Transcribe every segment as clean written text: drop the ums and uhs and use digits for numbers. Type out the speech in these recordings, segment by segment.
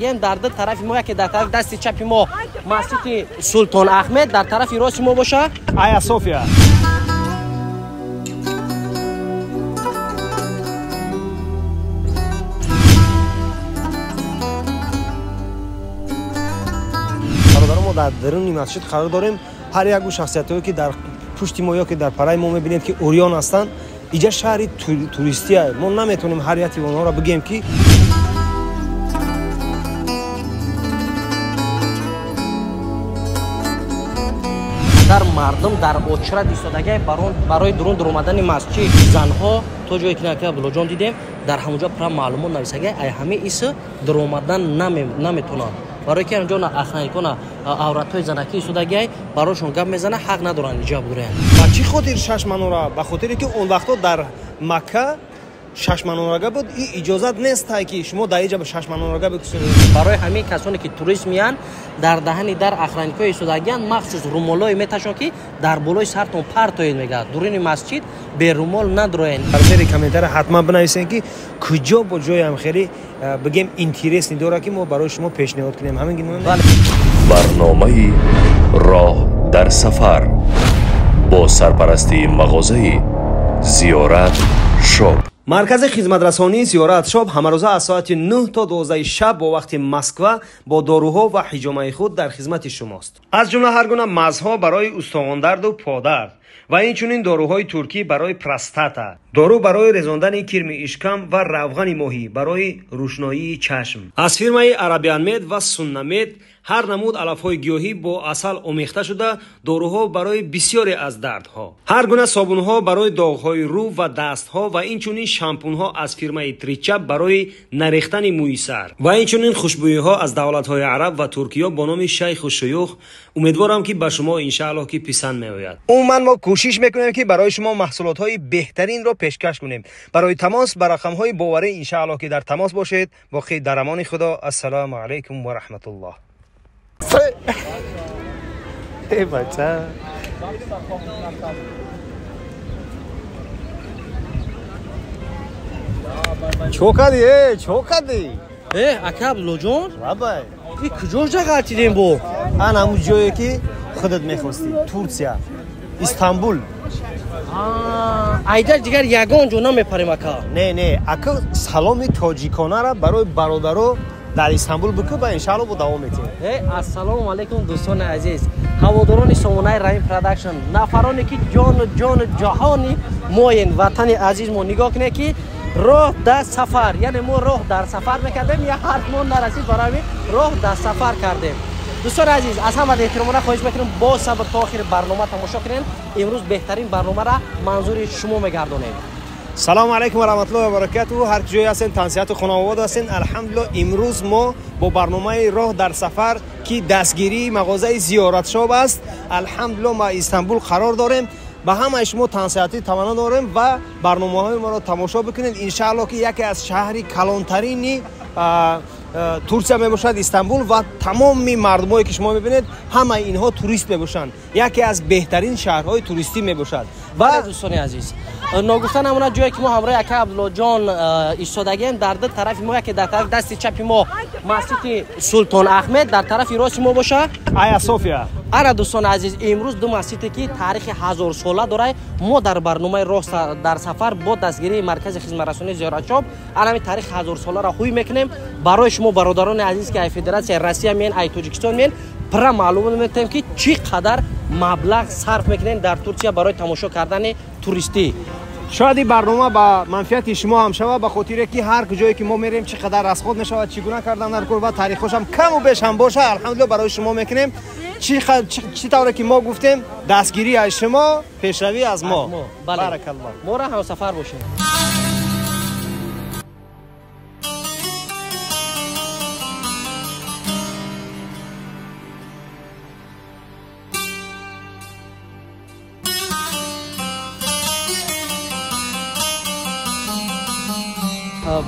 Дар ду тарафи мо, яке дар тарафи дасти чапи мо масҷиди Султон Аҳмед, дар тарафи рости мо боша Ая София. Бародаро, мо дар даруни масҷид қарор дорем. Ҳар як шахсиятҳое ки дар пушти мо ё ки дар параи мо мебинед ки уриён ҳастанд, иҷа шаҳри туристия. Мо наметавонем ҳар яки онҳоро бигем ки дар мардум дар очрат истодагӣ барои дурун дуромадани масҷид. Занҳо то ҷое ки нака Абдуллоҷон дидем, дар ҳамонҷо пурра маълумот нависагӣ, ай ҳамаи ис дуромадан наметавонанд, барои ки ҳамҷо охранникона авратҳои занакӣ истодагӣ, барошон гап мезана, ҳақ надоранд иҷа бураянд. Ба чӣ хотир шаш манора? Ба хотире ки он вақтҳо дар Макка шаш манорага буд, и иҷозат нест ки шумо дар иҷа шаш манорага бикусед. Барои ҳамин касоне ки турист меянд, дар даҳани дар охранникҳои истодагиянд, махсус румолҳое меташон ки дар болои сартон партоед, мегӯяд, дуруни масҷид берумол надроен. Дар зери комментария ҳатман бинависед ки куҷо бо ҷоям хеле бигем интересный дорад ки мо барои шумо пешниҳод кунем. Ҳамин гуна барномаи роҳ дар сафар бо сарпарастии мағозаи Зиёрат Шоп. Маркази хизматрасонии Зиёрат Шоп ҳамарӯза аз соати 9 то 12 шаб бо вақти Москва бо доруҳо ва ҳиҷомаи худ дар хизмати шумост. Аз ҷумла ҳар гуна мазҳо барои устухондарду подард ва инчунин доруҳои туркӣ барои простата, дору барои резондани кирми ишкам ва равғани моҳӣ барои рӯшноии чашм. Аз фирмаи Арабианмед ва Суннамед ҳар намуд алафҳои гиёҳӣ бо асал омехта шуда, доруҳо барои бисёре аз дардҳо, ҳар гуна собунҳо барои доғҳои рӯ ва дастҳо ва инчунин шампунҳо аз фирмаи Тричап барои нарехтани мӯи сар ва инчунин хушбӯиҳо аз давлатҳои араб ва Туркиё бо номи Шайху Шуюх. Умедворам ки ба шумо иншааллоҳ ки писанд меояд. Умуман мо кӯшиш мекунем ки барои шумо маҳсулотҳои беҳтаринро пешкаш кунем. Барои тамос ба рақамҳои боварӣ иншааллоҳ ки дар тамос бошед. Боқӣ дар амони Худо. Ассалому алайкум ва раҳматуллоҳ. Эй бача, чо кардӣ? Э, чо кардӣ? Э, ака Абдуллоҷон, лабай, и куҷо ҷағалтидем бо? Ан ҳамун ҷое ки худат мехостӣ, Турсия, Истанбул. Айдар дигар ягон ҷо намепарем, ака. Не, не, ака, саломи тоҷиконара барои бародаро дар Истанбул бикун ва иншаалло бо давом метиҳем. Э, ассалому алайкум, дӯстони азиз, ҳаводорони сомонаи Раим Продакшн, нафароне ки ҷону ҷону ҷаҳони моен, ватани азиз мо. Нигоҳ кунед ки роҳ дар сафар, яъне мо роҳ дар сафар мекардем, як ҳарф мо нарасид, барои ҳамин роҳ дар сафар кардем. Дӯстони азиз, аз ҳама эҳтиромона хоҳиш мекунем бо сабр то охири барнома тамошо кунед. Имрӯз беҳтарин барномаро манзури шумо мегардонем. Салому алайкум ва раҳматуллоҳи ва баракатуҳ. Ҳар ҷое ҳастен, тансиҳату хонавода ҳастен. Алҳамдулиллоҳ, имрӯз мо бо барномаи роҳ дар сафар ки дастгирии мағозаи Зиёрат Шоп аст, алҳамдулиллоҳ мо Истанбул қарор дорем. Ба ҳамаи шумо тансиҳатӣ таманно дорем ва барномаҳои моро тамошо бикунед. Иншааллоҳ ки яке аз шаҳри калонтарини Турсия мебошад Истанбул ва тамоми мардумое ки шумо мебинед, ҳамаи инҳо турист мебошанд. Яке аз беҳтарин шаҳрҳои туристӣ мебошад. Ва дӯстони азиз, ногуфта намонад ҷое ки мо ҳамроҳи ака Абдуллоҷон истодагием, дар ду тарафи мо, яке дар тарафи дасти чапи мо масҷиди Султон Аҳмед, дар тарафи рости мо боша Ая София. Ара дӯстони азиз, имрӯз ду масҷиде ки таърихи ҳазорсола дорад, мо дар барномаи роҳ дар сафар бо дастгирии маркази хизматрасонии Зиёрат Шоп ана ҳамин таърихи ҳазорсоларо ҳуй мекунем барои шумо бародарони азиз ки ай Федератсияи Россия меен, ай Тоҷикистон меен, пурра маълумот метиҳем ки чӣ қадар маблағ сарф мекунем дар Турсия барои тамошо кардани туристӣ. Шояд ин барнома ба манфиати шумо ҳам шавад, ба хотире ки ҳар куҷое ки мо мерем чӣ қадар расход мешавад, чӣ гуна кардан дар кор ва таърихҳошам каму беш ҳам бошад, алҳамдулиллоҳ барои шумо мекунем. Чӣ тавре ки мо гуфтем, дастгирӣ аз шумо, пешравӣ аз мо. Баракаллоҳ. Моро ҳамсафар бошед.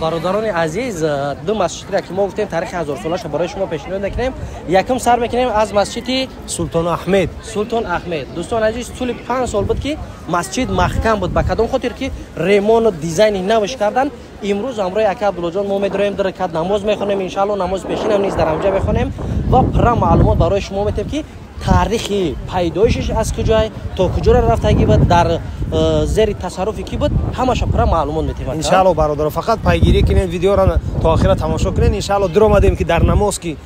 Бародарони азиз, ду масҷидро ки мо гуфтем таърихи ҳазорсолаашро барои шумо пешниҳод мекунем. Якум сар мекунем аз масҷиди Султон Аҳмед. Султон Аҳмед. Дӯстони азиз, тӯли 5 сол буд ки масҷид маҳкам буд. Ба кадом хотир ки ремону дизайни навш кардан. Имрӯз ҳамроҳи ака Абдуллоҷон мо медроем, ду ракат намоз мехонем, иншаалло намози пешинам низ дар ҳамҷа мехонем ва пурра маълумот барои шумо метем ки таърихи пайдоишаш аз куҷой то куҷоро рафтагӣ буд, дар зери тасарруфи кӣ буд, ҳамаша пурра маълумот метем. Иншаалло бародаро, фақат пайгирӣ кунед, видеоро то охира тамошо кунед. Иншаалло дуромадем ки дар намоз ки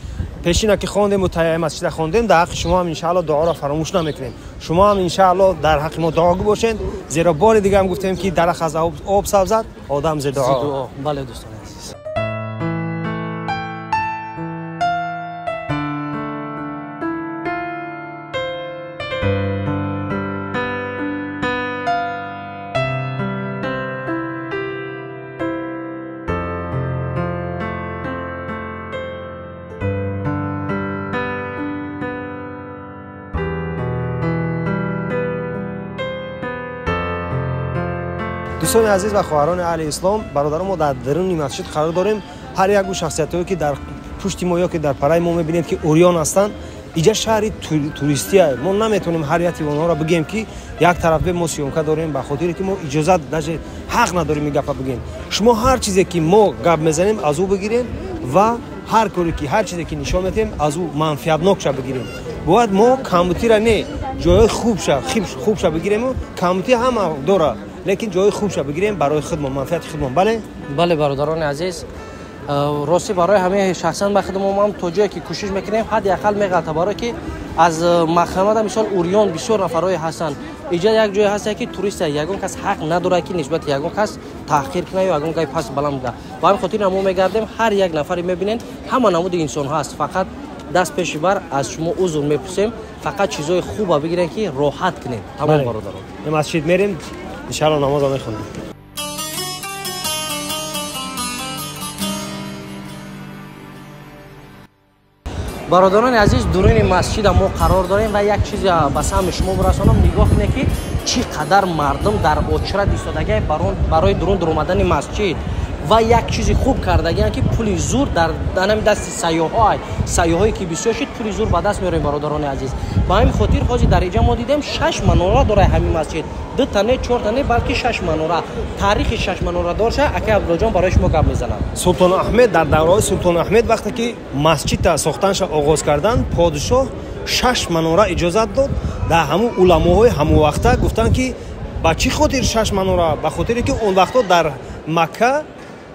пешина ки хондем ва таи масҷида хондем, дар ҳаққи шумо ҳам иншаалло дуоро фаромӯш намекунем. Шумо ҳам иншаалло дар ҳаққи мо дуогӯ бошед, зеро бори дига ҳам гуфтем ки дарахт аз об сабзад, одам зи дуо. Бале дӯстони азиз. Дӯстони азиз ва хоҳарони аҳли ислом, бародарон, мо дар даруни масҷид қарор дорем. Ҳар як шахсиятҳое ки дар пушти мо ё ки дар параи мо мебинед ки урён ҳастанд, иҷа шаҳри туристия. Мо наметавонем ҳар яки онҳоро бигем ки як тараф мо съёмка дорем, ба хотире ки мо иҷозат даже ҳақ надорем ин гапа бигем. Шумо ҳар чизе ки мо гап мезанем аз ӯ бигирем ва ҳар коре ки ҳар чизе ки нишон медиҳем аз ӯ манфиатнокша бигирем. Бояд мо камбутира не, ҷойҳои хубша бигирему камбути ҳама дора, лекин ҷои хубша бигирем барои худмон, манфиати худмон. Бале? Бале бародарони азиз, ростӣ барои ҳамаи шахсан ба худмон ҳам то ҷое ки кӯшиш мекунем ҳадди ақал меғалта, барое ки аз маҳрамада мисол урён бисёр нафарҳое ҳастанд. Иҷа як ҷое ҳаста ки туриста, ягон кас ҳақ надорад ки нисбати ягон кас таҳқир кунад ё ягон гапи паст баланд буда. Ба ҳамин хотир мо мегардем, ҳар як нафаре мебинем, ҳама намуди инсонҳо ҳаст. Фақат даст пеши бар аз шумо узр мепурсем, фақат чизҳои хуба бигирем ки роҳат кунем. Тамом бародарон. Масҷид мерем, иншаалло намоза мехонем. Бародарони азиз, дуруни масҷида мо қарор дорем ва як чизе ба самъи шумо бирасонам. Нигоҳ кунед ки чӣ қадар мардум дар очрат истодагианд барои дурун дуромадани масҷид ва як чизи хуб кардагианд ки пули зур дар ҳамин дасти сайёҳҳо, сайёҳое ки бисёр шуд пули зур ба даст меорем бародарони азиз. Ба ҳамин хотир ҳозир дар инҷа мо дидем 6 манора дорад ҳамин масҷид, 2 та не, 4 та не, балки 6 манора. Таърихи 6 манора дорша акай Абдуллоҷон барои шумо гап мезанад. Султон Аҳмед дар давраҳои Султон Аҳмед вақте ки масҷидта сохтанша оғоз карданд, подшоҳ 6 манора иҷозат дод. Дар ҳамун уламоҳои ҳамон вақта гуфтанд ки ба чӣ хотир 6 манора? Ба хотире ки он вақто дар Макка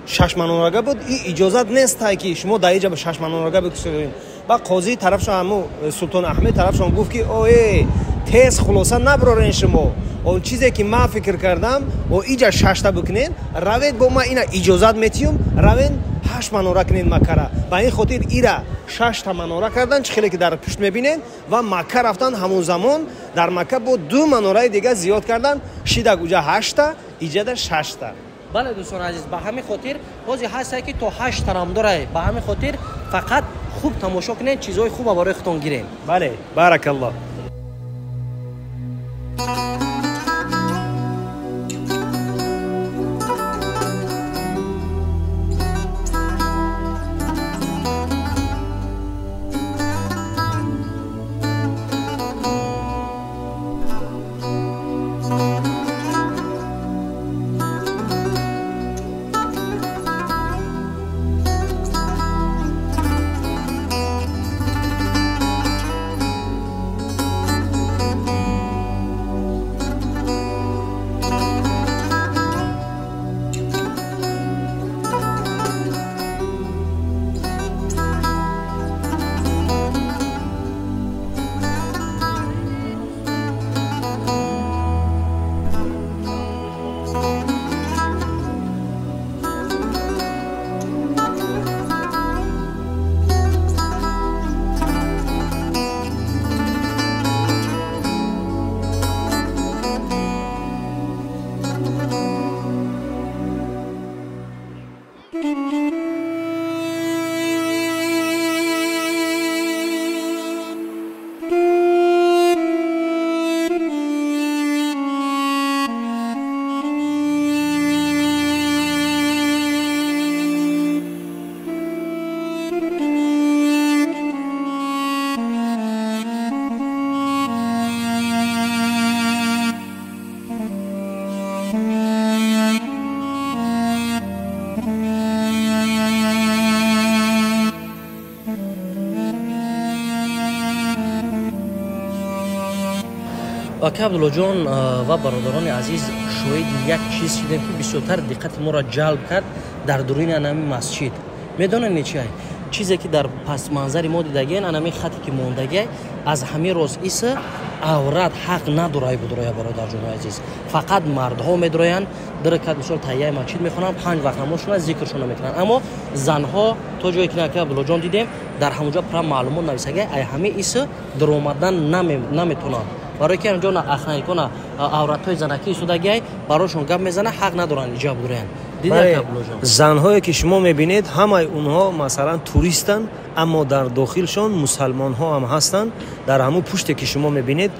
6 манорага буд, и иҷозат нестай ки шумо дар иҷа 6 манорага бикусоред. Ба қозии тарафшон ҳамун Султон Аҳмед тарафшон гуфт ки ое, тез хулоса набарорен шумо, он чизе ки ман фикр кардам о иҷа 6та бикунен, равед бо ман ина иҷозат метиҳум, равен 8 манора кунен Маккара. Ба ин хотир ира 6та манора кардан, чӣ хеле ки дар пушт мебинен, ва Макка рафтан. Ҳамон замон дар Макка бо 2 маноraи дига зиёд кардан, шидак уҷа 8та, иҷада 6та. Бале дӯстони азиз, ба ҳамин хотир ҳозир ҳастае ки то 8 тарам дорад. Ба ҳамин хотир фақат хуб тамошо кунед, чизҳои хуба барои худтон гирем. Бале, баракаллоҳ. Ака Абдуллоҷон ва бародарони азиз, шоҳиди як чиз шидем, ки бисёртар диққати моро ҷалб кард дар дуруни анами масҷид. Медонед чи? Чизе ки дар пасманзари мо дидагиен, анами хате ки мондагиай, аз ҳамин роз иса аврат ҳақ надорай будроя, бародарҷони азиз. Фақат мардҳо медроянд, диракат мисол тайяи масҷид мехонанд, 5 вақт намозшона, зикршона мекунанд. Аммо занҳо то ҷое ки ака Абдуллоҷон дидем, дар ҳамонҷо пурра маълумот нависагиай, ай ҳамин иса даромадан наметонанд. Барои ки ҳамҷо охранникона авратҳои занакӣ истодагиай, барошон гап мезана, ҳақ надоранд иҷа будроянд. Занҳое ки шумо мебинед, ҳамаи онҳо масалан туристанд, аммо дар дохилшон мусалмонҳо ҳам ҳастанд. Дар ҳамун пуште ки шумо мебинед,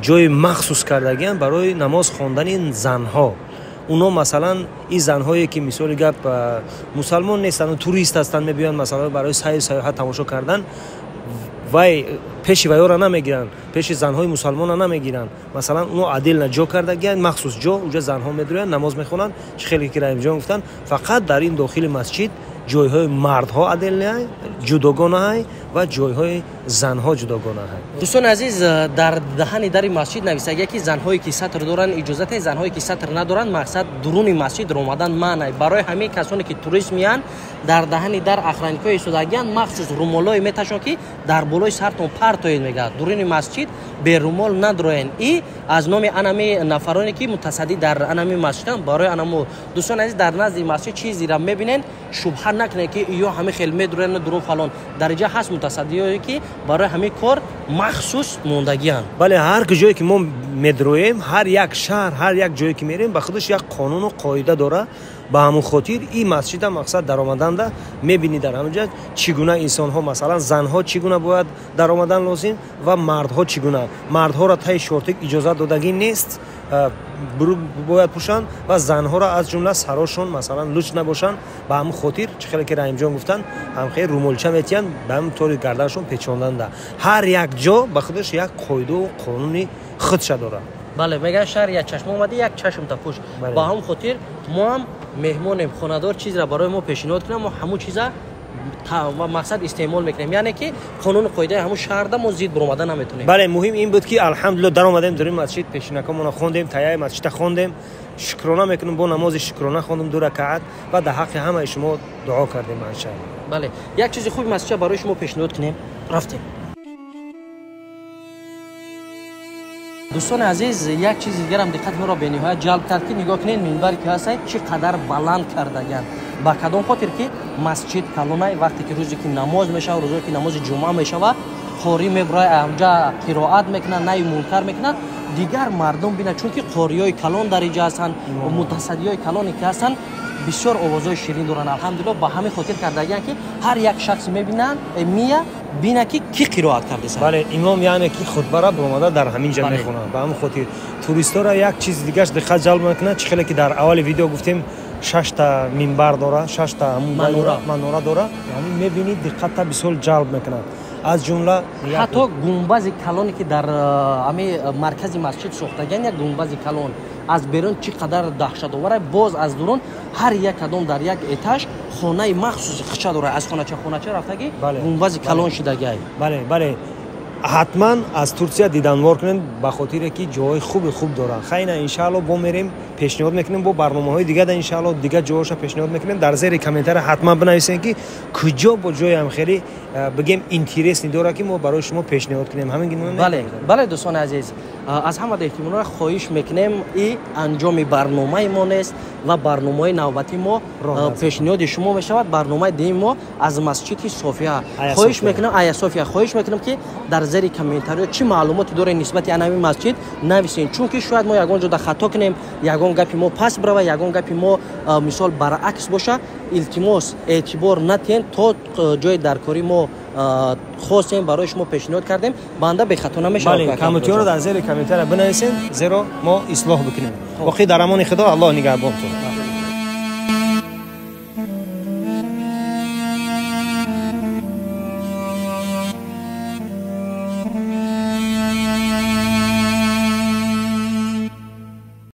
ҷои махсус кардагианд барои намоз хондани занҳо. Онҳо масалан ин занҳое ки мисоли гап мусалмон нестанд, турист ҳастанд, мебиёянд масалан барои сайру сайёҳат тамошо кардан, вай пеши вайёра намегиранд, пеши занҳои мусалмона намегиранд. Масалан онҳо отдельно ҷо кардагианд, махсус ҷо, уҷа занҳо медроянд, намоз мехонанд. Чӣ хеле ки Раҳимҷон гуфтанд, фақат дар ин дохили масҷид ҷойҳои мардҳо отдельно ҷудогонаҳай ва ҷойҳои занҳо ҷудогонаҳай. Дӯстони азиз, дар даҳани дари масҷид нависагия ки занҳое ки сатр доранд иҷозате, занҳое ки сатр надоранд мақсад дуруни масҷид омадан манъ. Барои ҳамин касоне ки турист меянд, дар даҳани дар охранникҳои истодагиянд, махсус румолҳое меташон ки дар болои сартон партоед, мегӯяд дуруни масҷид берумол надроен. И аз номи анами нафароне ки мутасаддӣ дар анами масҷиданд, барои анаму дӯстони азиз, дар назди масҷид чизеро мебинен, шубҳа накунед ки ё ҳамин хел медроянд дурун фалон. Дар инҷа ҳаст мутасаддиое ки барои ҳамин кор махсус мондагианд. Бале, ҳар ҷое ки мо медроем, ҳар як шаҳр, ҳар як ҷое ки мерем, ба худаш як қонуну қоида дора. Ба ҳамун хотир ин масҷида мақсад даромаданда мебинӣ дар ҳамон ҷо чӣ гуна инсонҳо, масалан занҳо чӣ гуна бояд даромадан лозим ва мардҳо чӣ гуна. Мардҳоро таи шортик иҷозат додагӣ нест, бояд пӯшанд ва занҳоро аз ҷумла сарошон масалан луч набошанд. Ба ҳамун хотир чӣ хеле ки Раҳимҷон гуфтанд, ҳамхел румолча метиҳанд, ба ҳамун тори гарданшон печонданда. Ҳар як ҷо ба худаш як қоидаву қонуни худша дорад. Бале, мегӯянд шаҳр як чашм омадӣ, як чашм тапӯш. Ба ҳамун хотир мо ҳам меҳмонем, хонадор чизро барои мо пешниҳод кунам, мо ҳамун чиза мақсад истеъмол мекунем, яъне ки қонуну қоидаи ҳамун шаҳрда мо зид баромада наметонем. Бале, муҳим ин буд ки алҳамдулилло даромадем дар ин масҷид, пешинакомона хондем, таяи масҷида хондем, шукрона мекунем, бо намози шукрона хондем 2 ракаат ва дар ҳаққи ҳамаи шумо дуо кардем. Иншаалло. Бале, як чизи хуби масҷидша барои шумо пешниҳод кунем. Рафтем. Дӯстони азиз, як чизи дигарам диққати моро бениҳоят ҷалб кард ки нигоҳ кунед, минбаре ки ҳастад чӣ қадар баланд кардагианд. Ба кадом хотир ки масҷид калонай, вақте ки рӯзе ки намоз мешавад, рӯзое ки намози ҷумъа мешавад, қорӣ мебарояд, ҳамҷа қироат мекунад, найи мункар мекунад, дигар мардум бинад, чунки қориҳои калон дар инҷа ҳастанд, мутасаддиҳои калоне ки ҳастанд, бисёр овозҳои ширин доранд. Алҳамдулилло, ба ҳамин хотир кардагианд ки ҳар як шахс мебинанд, мия бина ки ки қироат кардеса. Бале, имом яъне ки хутбара баромада дар ҳамин ҷа мехонад. Ба ҳамин хотир туристҳоро як чизи дигаш диққат ҷалб мекунад, чӣ хеле ки дар аввали видео гуфтем, 6 минбар дора, 6 манора дора. Ҳамин мебинӣ диққатта бисёр ҷалб мекунад. Аз ҷумла ҳатто гумбази калоне ки дар ҳамин маркази масҷид сохтагианд, як гумбази калон аз берун чӣ қадар даҳшатовар, боз аз дурун ҳар як кадом дар як этаж хонаи махсуси хича дорад, аз хонача хонача рафтагӣ гумбази калон шидагиай. Бале, бале, ҳатман аз Турсия диданвор кунед, ба хотире ки ҷоҳои хуби хуб доранд. Хайна, иншаалло бо мерем пешниҳод мекунем, бо барномаҳои дигар иншаалло дигар ҷоҳоша пешниҳод мекунем. Дар зери комментария ҳатман бинависем ки куҷо бо ҷои ҳам хеле бигем интересни дорад ки мо барои шумо пешниҳод кунем. Ҳамин гуна. Бале, бале, дӯстони азиз, аз ҳама эҳтимолро хоҳиш мекунем, и анҷоми барномаи мо нест ва барномаи навбатии мо пешниҳоди шумо мешавад. Барномаи дуюми мо аз масҷиди София. Хоҳиш мекунам, Ая София, хоҳиш мекунам ки дар зери комментариё чӣ маълумоте доред нисбати анами масҷид нависед, чунки шояд мо ягон ҷода хато кунем, ягон гапи мо пас бирава, ягон гапи мо мисол баръакс боша. Илтимос, эътибор натиҳен, то ҷои даркорӣ мо хостем барои шумо пешниҳод кардем, банда бехато намешавад. Бале, комментариёро дар зери комментария бинависед, зеро мо ислоҳ бикунем. Боқӣ дар амони Худо, Аллоҳ нигаҳбонтон.